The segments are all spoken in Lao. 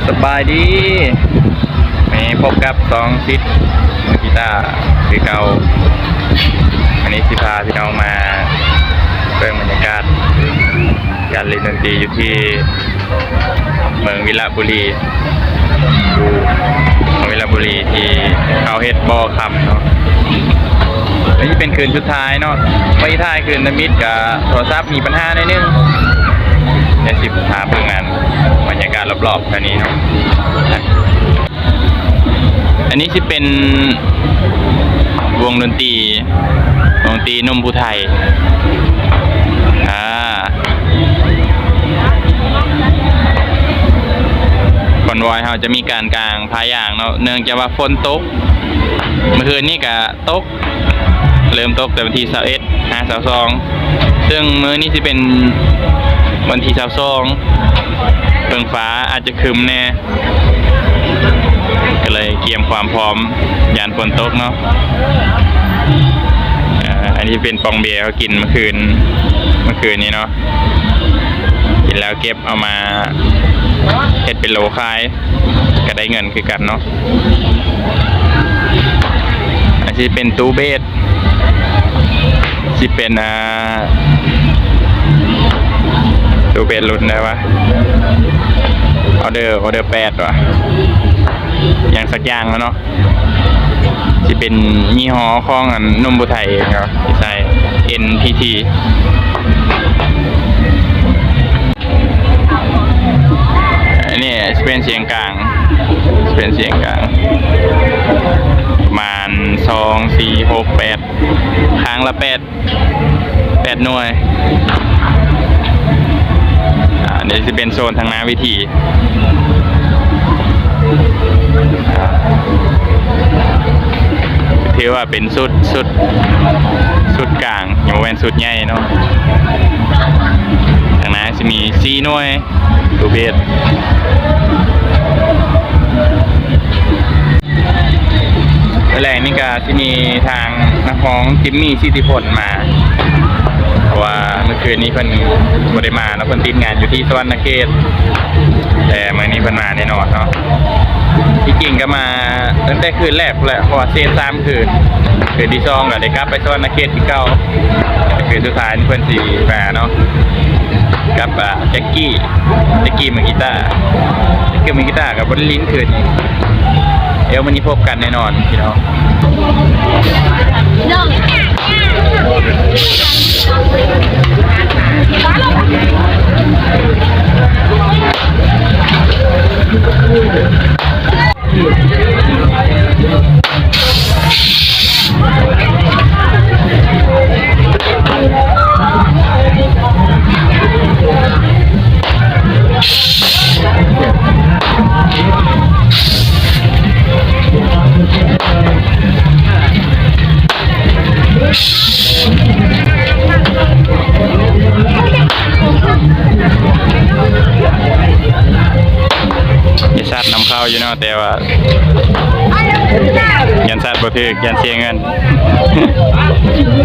ສະບາຍດີ ມື້ນີ້ພົບກັບສອງສິດ ມືກີຕາຄືເກົ່າ. ວັນນີ້ຊິພາພີ່ນ້ອງມາເບິ່ງບັນຍາກາດການຫຼິ້ນດົນຕີຢູ່ທີ່ເມືອງວິລະບູລີ ຢູ່ເມືອງວິລະບູລີທີ່ເຂົາເຮັດບໍ່ຄຳເນາະ. ອັນນີ້ເປັນຄືນສຸດທ້າຍເນາະ ໄປຖ່າຍຄືນທຳອິດກະໂທລະສັບມີບັນຫາໜ້ອຍໜຶ່ງ. ດຽວຊິພາເບິ່ງອັນບັນຍາກາດລອບໆແຖວນີ້ເນາະ. ອັນນີ້ຊິເປັນວົງດົນຕີ ວົງຕີໜຸ່ມຜູ້ໄທ ອາ ຄອນວອຍເຮົາຈະມີການກາງຜ້າຢາງເນາະ ເນື່ອງຈາກວ່າຝົນຕົກ. ເມື່ອຄືນນີ້ກະຕົກ ເລີ່ມຕົກແຕ່ວັນທີຊາວເອັດຫາຊາວສອງ ເຊິ່ງມື້ນີ້ຊິເປັນວັນທີຊາວສອງ ເບິ່ງຟ້າອາດຈະຄຶ້ມແດ່ ກໍເລີຍກຽມຄວາມພ້ອມຢ້ານຝົນຕົກເນາະ. ອາ ອັນນີ້ເປັນປ່ອງເບຍເຮົາກິນເມື່ອຄືນ ເມື່ອຄືນນີ້ເນາະ ກິນແລ້ວເກັບເອົາມາເຮັດເປັນໂຫຼຂາຍ ກໍໄດ້ເງິນຄືກັນເນາະ. ອັນນີ້ເປັນຕູ້ເບດ ຊິເປັນ ອ່າ ຕູ້ເບດລຸ້ນໃດວະ ອໍເດີ ອໍເດີແປດວະ ຫຍັງສັກຢ່າງແລ້ວເນາະ. ຊິເປັນຍີ່ຫໍ້ຂອງອັນໜຸ່ມຜູ້ໄທເອງເນາະ ຊິໃຊ້ ເອັນ ພີ ທີ ອັນນີ້ຊິເປັນສຽງກາງ ຊິເປັນສຽງກາງ ປະມານສອງ ສີ່ ຫົກ ແປດ ຂ້າງລະແປດ ແປດໜ່ວຍ. ອາ ອັນນີ້ຊິເປັນໂຊນທາງໜ້າເວທີ ອາ ຖືວ່າເປັນຊຸດ ຊຸດ ຊຸດກາງ ຍັງບໍ່ແມ່ນຊຸດໃຫຍ່ເນາະ. ທາງໜ້າຊິມີສີ່ໜ່ວຍ ຕູ້ເບດ. ມື້ແລງນີ້ກະຊິມີທາງນັກຮ້ອງຈິມມີ ສິດທິພົນ ມາ ເພາະວ່າມື້ຄືນນີ້ເພິ່ນບໍ່ໄດ້ມາເນາະ ເພິ່ນຕິດງານຢູ່ທີ່ສະຫວັນນະເຂດ ແຕ່ມື້ນີ້ເພິ່ນມາແນ່ນອນເນາະ. ທີ່ຈິງກໍມາຕັ້ງແຕ່ຄືນແລກພຸ້ນແຫຼະ ເພາະວ່າເສບສາມຄືນ ຄືນທີສອງກໍໄດ້ກັບໄປສະຫວັນນະເຂດຄືເກົ່າ ຄືນສຸດທ້າຍນີ້ເພິ່ນຊິມາເນາະ ກັບ ອາ ແຈັກກີ້ ແຈັກກີ້ມືກີຕາ ແຈັກກີ້ມືກີຕາກໍບໍ່ໄດ້ຫຼິ້ນຄືນນີ້. ດຽວມື້ນີ້ພົບກັນແນ່ນອນພີ່ນ້ອງ. ຢາກສັດນຳເຂົ້າຢູ່ເນາະ ແຕ່ວ່າ ຢ້ານສັດບໍ່ຖືກ ຢ້ານເສຍເງິນ.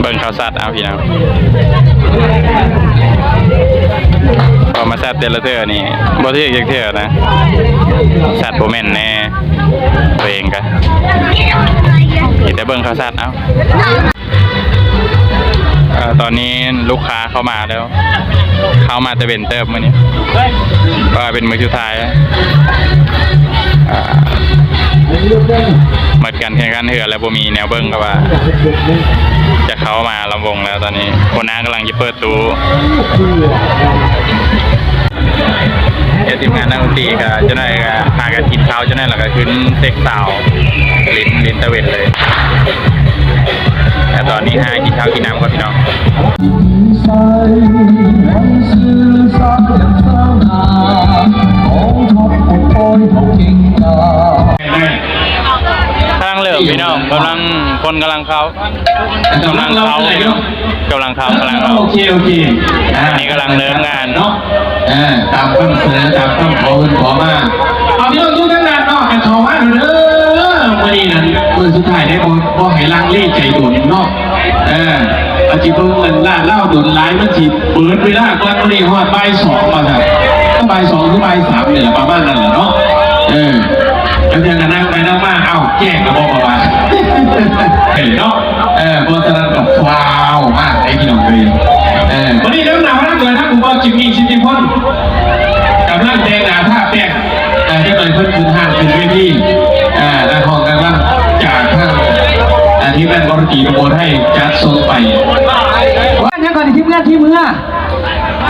ເບິ່ງເຂົາສັດເອົາພີ່ນ້ອງ ເຂົາມາສັດແຕ່ລະເທື່ອນີ້ບໍ່ຖືກຈັກເທື່ອນະ ສັດບໍ່ແມ່ນແນ່ ຕົວເອງກະມີແຕ່ເບິ່ງເຂົາສັດເອົາ. ເອີ ຕອນນີ້ລູກຄ້າເຂົ້າມາແລ້ວ ເຂົ້າມາແຕ່ເວັນເຕີບມື້ນີ້ ເພາະວ່າເປັນມື້ສຸດທ້າຍ ເອີ ໝົດການແຂ່ງຂັນເຮືອແລ້ວ ບໍ່ມີແນວເບິ່ງ ກໍວ່າຈະເຂົ້າມາລຳວົງແລ້ວ. ຕອນນີ້ຫົວໜ້າກຳລັງຈະເປີດຕູ້ ແລ້ວທີມງານນັກດົນຕີກໍຈັກໜ້ອຍກໍພາກັນກິນເຂົ້າ ຈັກໜ້ອຍແລ້ວກໍຂຶ້ນເຊັກຊາວ ຫຼິ້ນ ຫຼິ້ນຕາເວັນເລີຍ. ແລ້ວຕອນນີ້ຫາກິນເຂົ້າກິນນ້ຳກ່ອນພີ່ນ້ອງ. ກຳລັງເລີ່ມພີ່ນ້ອງ ກຳລັງ ຄົນກຳລັງເຂົ້າ ກຳລັງເຂົ້າ ກຳລັງເຂົ້າ ກຳລັງເຂົ້າ. ໂອເຄ ໂອເຄ ອ່າ ອັນນີ້ກຳລັງເລີ່ມງານເນາະ ເອີ ຕາມຄຳສະເໜີ ຕາມຄຳຂໍເພິ່ນຂໍມາ. ເອົາ ພີ່ນ້ອງຢູ່ທາງດ້ານນອກກັນເຂົ້າມາເດີ ມື້ນີ້ນັ້ນມື້ສຸດທ້າຍເດ້ ບໍ່ ບໍ່ໃຫ້ລັງເລໃຈດົນເນາະ ເອີ ອາດຊິເບິ່ງອັນລາດລາວດົນຫຼາຍ ມັນຊິເບີດເວລາກ່ອນ ມື້ນີ້ຮອດບ່າຍສອງວ່າຊັ້ນ ກໍບ່າຍສອງ ຫຼື ບ່າຍສາມນີ້ແຫຼະ ປະມານນັ້ນແຫຼະເນາະ. ເອີ ລາງເທື່ອກໍນັ່ງໄປນັ່ງມາ ເອົ້າ ແຈ້ງລະບໍ ເພາະວ່າ ເຫັນເນາະ ເອີ ເພາະສະນັ້ນກໍຟ້າວມາໄດ້ພີ່ນ້ອງເອີຍ ເອີ ວັນນີ້ນຳໜ້າມານຳໂດຍທາງຄຸນພໍ່ຈິມມີ ສິດທິພົນ ກຳລັງແຕ່ງໜ້າທາແປ້ງ ເອີ ຈັກໜ້ອຍເພິ່ນຂຶ້ນຮ້ານຂຶ້ນເວທີ ເອີ ນັກຮ້ອງນັກລຳຈາກທາງ ເອີ ທີມງານວໍລະຕີໜຸ່ມອຸບົນໄທຈັດສົ່ງໄປ ວ່າຫຍັງກ່ອນ ທີມງານ ທີມເຮືອ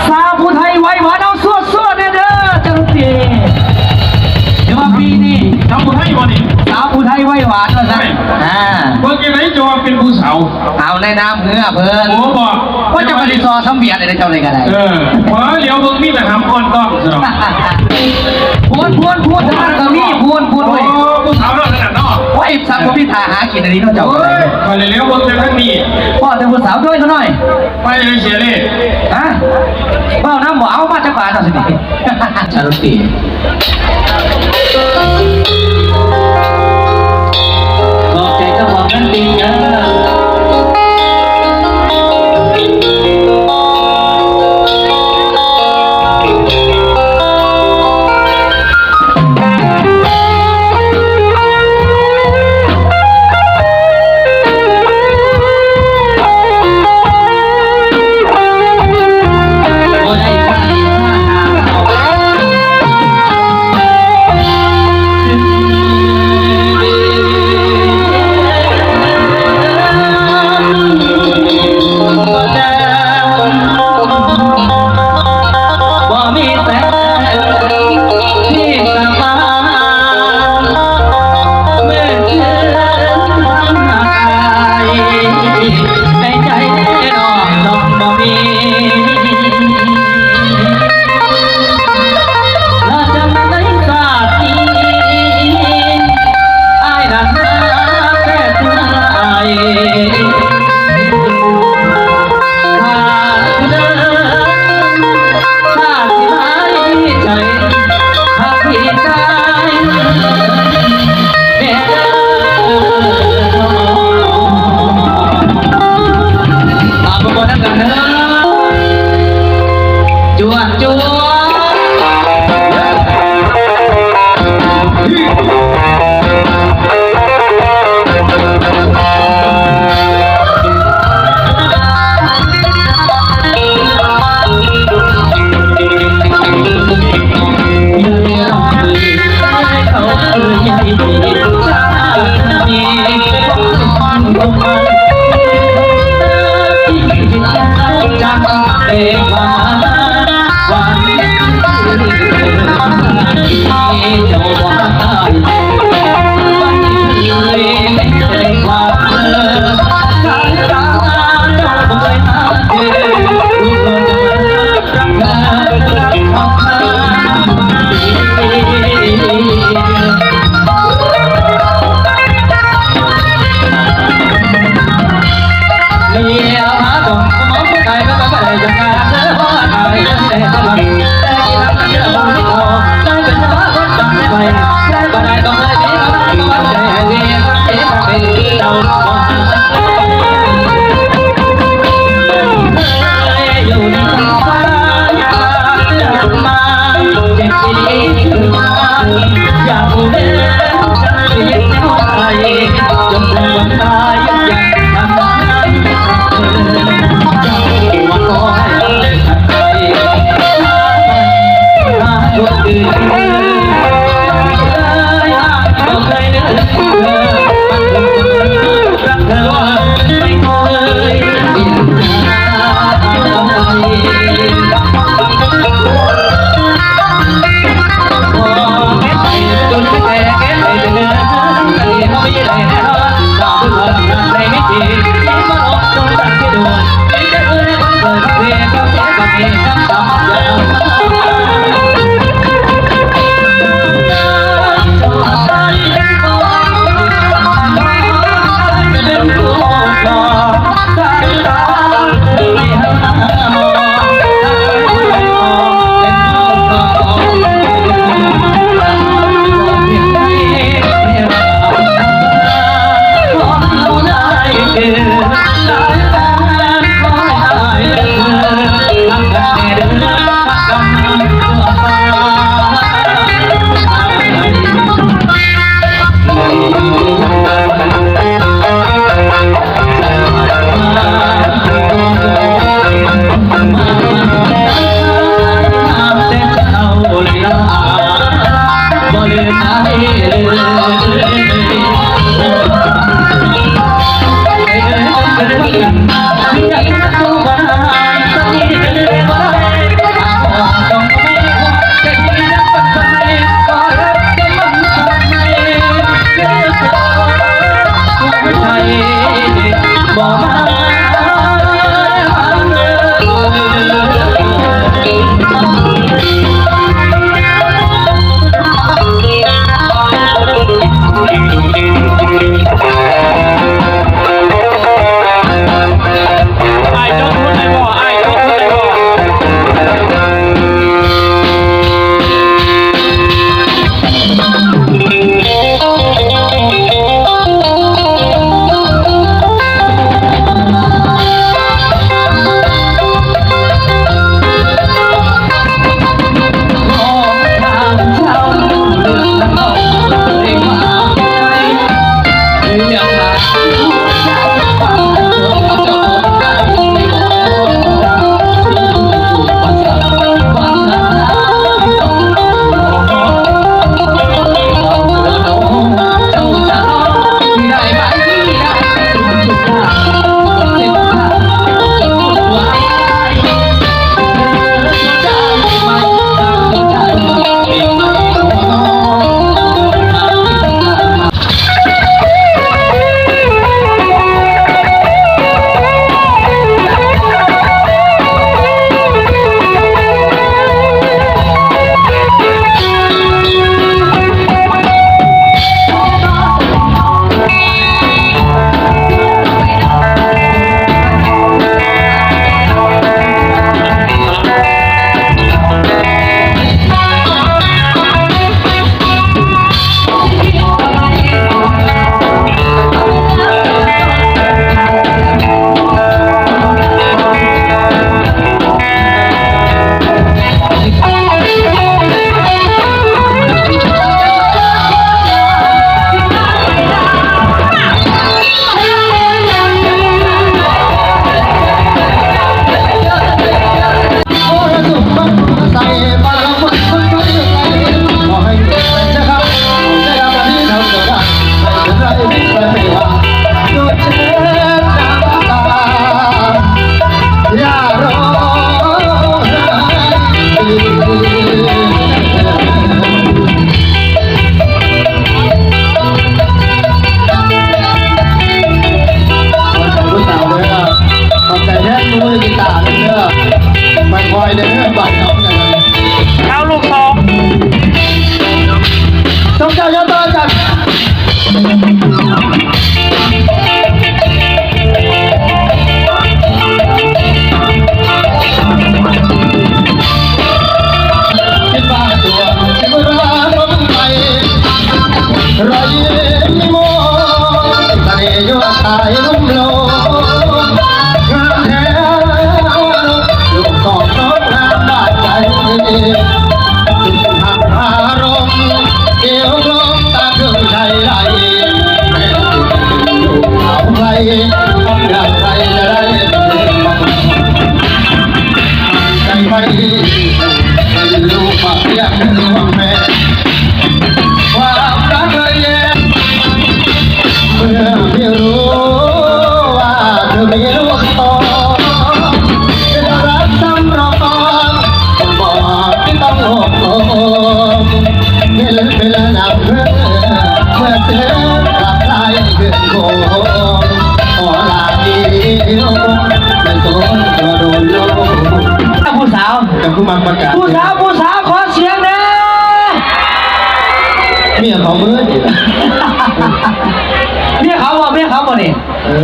ສາວຜູ້ໄທໄວຫວານ ເອົາສວດໆແດ່ເດີ ຈັກໜ່ອຍຕິ ຖືວ່າປີນີ້ ສາວຜູ້ໄທບໍ່ນີ້ ສາວຜູ້ໄທໄວຫວານວ່າຊັ້ນ ໂອ້ຍ ອ່າ ເບິ່ງຈັ່ງໃດເຈົ້າວ່າເປັນຜູ້ສາວ ເອົາໃນນາມເຮືອເພິ່ນ ໂອ້ ບໍ່ ວ່າເຈົ້າກໍຊິສໍ້ສຳບຽດໄດ້ເຈົ້ານີ້ກໍໄດ້ ເອີ ພໍຫຼຽວເບິ່ງມີແຕ່ຫຳອ່ອນຕ້ອງຊະເນາະ ພູ້ນ ພູ້ນ ພູ້ນ ທາງນັ້ນກໍມີ ພູ້ນ ພູ້ນ ໂອ້ຍ ຜູ້ສາວເນາະ ນັ້ນເນາະ ໂອ້ຍ ສັກບໍ່ມີທ່າຫາກິນອັນນີ້ເນາະເຈົ້າ ໂອ້ຍ ຂ້ອຍຫຼຽວເບິ່ງແຕ່ທາງນີ້ ພໍ້ແຕ່ຜູ້ສາວ ໂດຍຂະນ້ອຍ ໄປເລີຍເສຍເລ ຮະ ເວົ້ານຳບໍ່ ເອົາມາຈັກບາດເອົາຊິນີ້ ສາວດນຕຣີ ຂອບໃຈເຈົ້າຂອງງານເປັນເດີ. ຂອບໃຈແທ້ ມືກີຕາເດີ ຄ່ອຍໆເດີ ບາດເຮົາກັນ ເອົາລູກສອງ ສົມເຈົ້າຍາຕາຈັກ ຄິດວ່າຕົວຊິບໍ່ລາລົງໄປ ລອຍຍິ້ມມີມົນ ສະເໜ່ຢູ່ໃຕ້ລົມລົມ ງາມແທ້ ລູກຂອງນ້ອງງາມບາດໃຈ ຮັກອາລົມ ກ່ຽວລົມຕາເຄື່ອງໄທໄຫຼ ແມ່ນເປັນລູກສາວໄພ ຄວາມຢາກໃຜຈະໄດ້ເປັນ ໃຈໄປ ເປັນລູກພະເພຍ ເປັນລູກແມ່ ຄວາມຮັກເລີຍແຍກ ເມື່ອເພິ່ນຮູ້ວ່າເພິ່ນມີລູກສອງ ເປັນຮັກສຳຮອງ ບໍ່ຕ້ອງໂອ້ໂຫ ເຫັນເປັນນາງເພິ່ນ ເມື່ອເຊື່ອກັບຫຼາຍເດືອນໂກ ຂໍລາມີລູກ ແມ່ນໂສດບໍ່ດົນໂລ ຜູ້ສາວ ເຈົ້າຄືມັກປະກາດ ຜູ້ສາວ ຜູ້ສາວ ຂໍສຽງແດ່ ເມຍເຂົາເມີດ ເມຍເຂົາບໍ່ ເມຍເຂົາບໍ່ນີ້? ເອີ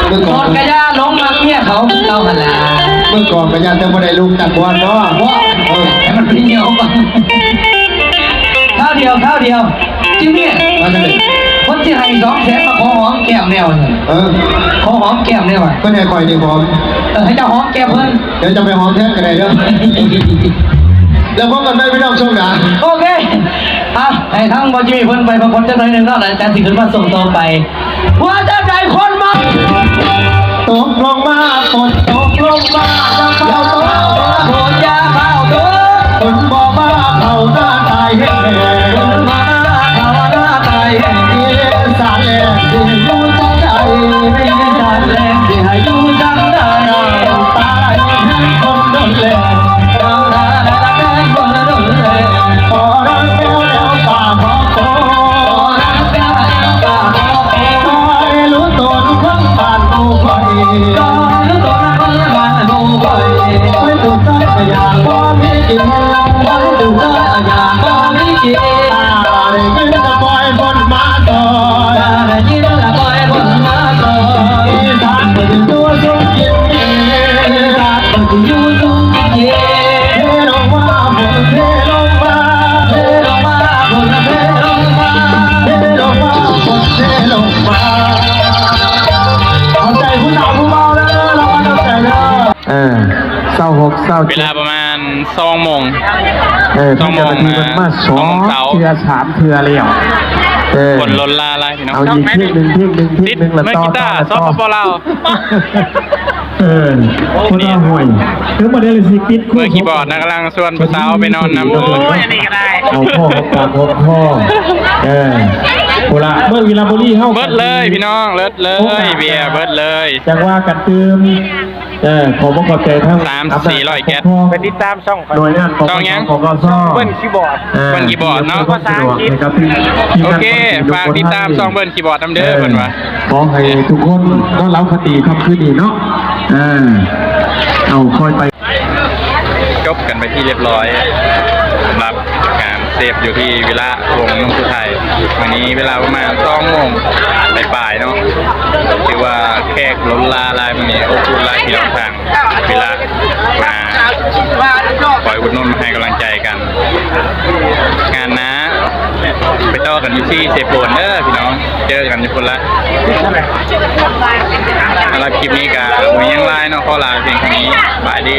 ເມື່ອກ່ອນ ສອດກະຢ່າຫຼົງມັກເມຍເຂົາຄືເກົ່າຫັ້ນລະ ເມື່ອກ່ອນກະຢ້ານແຕ່ບໍ່ໄດ້ລູກຈັກບ່ອນເນາະ ເນາະ ເອີ ໃຫ້ມັນໄປຍ່ຽວບັງ ຄາວດຽວ ຄາວດຽວ ຈິມມີ້ ວ່າຈັ່ງໃດ ເພິ່ນຊິໃຫ້ສອງແສນ ມາຂໍຫອມແກ້ມແນວ ເອີ ຂໍຫອມແກ້ມແນວ ເພິ່ນໃຫ້ຂ້ອຍນີ້ຫອມ ເອີ ໃຫ້ເຈົ້າຫອມແກ້ມເພິ່ນ ດຽວຈະໄປຫອມແທນກໍໄດ້ເດີ ແລ້ວພົບກັນໃໝ່ພີ່ນ້ອງຊ່ວງໜ້າ ໂອເຄ ອ່ະ ໃຫ້ທາງບໍ່ຈີເພິ່ນໄປພັກຜ່ອນຈັກໜ້ອຍໜຶ່ງເນາະ ແລ້ວອາຈານຊິຂຶ້ນມາຊົງຕໍ່ໄປ ວ່າຈັ່ງໃດຄົນມາ ຕົກລົງມາ ຝົນຕົກລົງມາ ຢ່າຟ້າວຕົກ ຝົນຢ່າຟ້າວຕົກ ຝົນບໍ່ມາ ເຂົ້າໜ້າຕາຍແຮງ ເອົາໃຈຜູ້ສາວຜູ້ບ່າວເດີ ລາງວັນເອົາໃຈເດີ. ເອີ ຊາວຫົກ ຊາວເຈັດ ເວລາປະມານສອງໂມງ ເອີ ສອງໂມງ ເພິ່ນມາສອງເທື່ອສາມເທື່ອແລ້ວ ເອີ ຄົນລົ້ນຫຼາຍໆ ພີ່ນ້ອງ. ເອົາອີກເພງໜຶ່ງ ເພງໜຶ່ງ ເພງໜຶ່ງ ແລ້ວຕໍ່ ຕໍ່ ຕໍ່ ສປປ ລາວ. ເອີ ຄົນລາວຫ້ວຍ ເອີ ບໍ່ໄດ້ຊິປິດ ມືຄີບອດນະ ກຳລັງຊວນຜູ້ສາວໄປນອນນຳ. ໂອ້ຍ ອັນນີ້ກໍໄດ້ ເອົາພໍຫອມປາກຫອມຄໍ ເອີ ພຸ້ນລະ ເມືອງວິລະບູລີເຮົາ ເບິດເລີຍພີ່ນ້ອງ ເລີດເລີຍ ເບຍເບິດເລີຍ ຈັ່ງວ່າກັນຕື່ມ. ເອີ ຂໍບອກຂອບໃຈທັງ ສາມສີ່ຮ້ອຍແກັດ ໄປຕິດຕາມຊ່ອງຂ້ອຍ ໜ່ວຍງານຂອງ ຊ່ອງຫຍັງ? ຂອງ ຂອງ ຂອງ ເບິ້ນຄີບອດ ເອີ ເບິ້ນຄີບອດເນາະ ພາສາອັງກິດ. ໂອເຄ ຝາກຕິດຕາມຊ່ອງເບິ້ນຄີບອດນຳເດີ ເອີ ເພິ່ນວ່າ. ຂໍໃຫ້ທຸກຄົນນອນຫຼັບຝັນດີຄ່ຳຄືນນີ້ເນາະ ເອີ ເອົາ ຄ່ອຍໄປ. ຈົບກັນໄປທີ່ຮຽບຮ້ອຍ ສຳລັບການເສບຢູ່ທີ່ວິລະວົງນົມຜູ້ໄທ. ມື້ນີ້ເວລາປະມານສອງໂມງປາຍໆ ເນາະ ຖືວ່າແຂກລົ້ນຫຼາຍໆ ມື້ນີ້ ໂອ້ ຫຼາຍພີ່ນ້ອງທາງວິລະມາຄອຍອຸດໜູນ ມາໃຫ້ກຳລັງໃຈກັນ. ງານໜ້າໄປຕໍ່ກັນຢູ່ທີ່ເຊໂປນເດີພີ່ນ້ອງ ເຈີກັນຢູ່ພຸ້ນລະ. ສຳລັບຄລິບນີ້ກໍບໍ່ມີຫຍັງຫຼາຍເນາະ ຂໍລາພຽງເທົ່ານີ້ ບາຍດີ.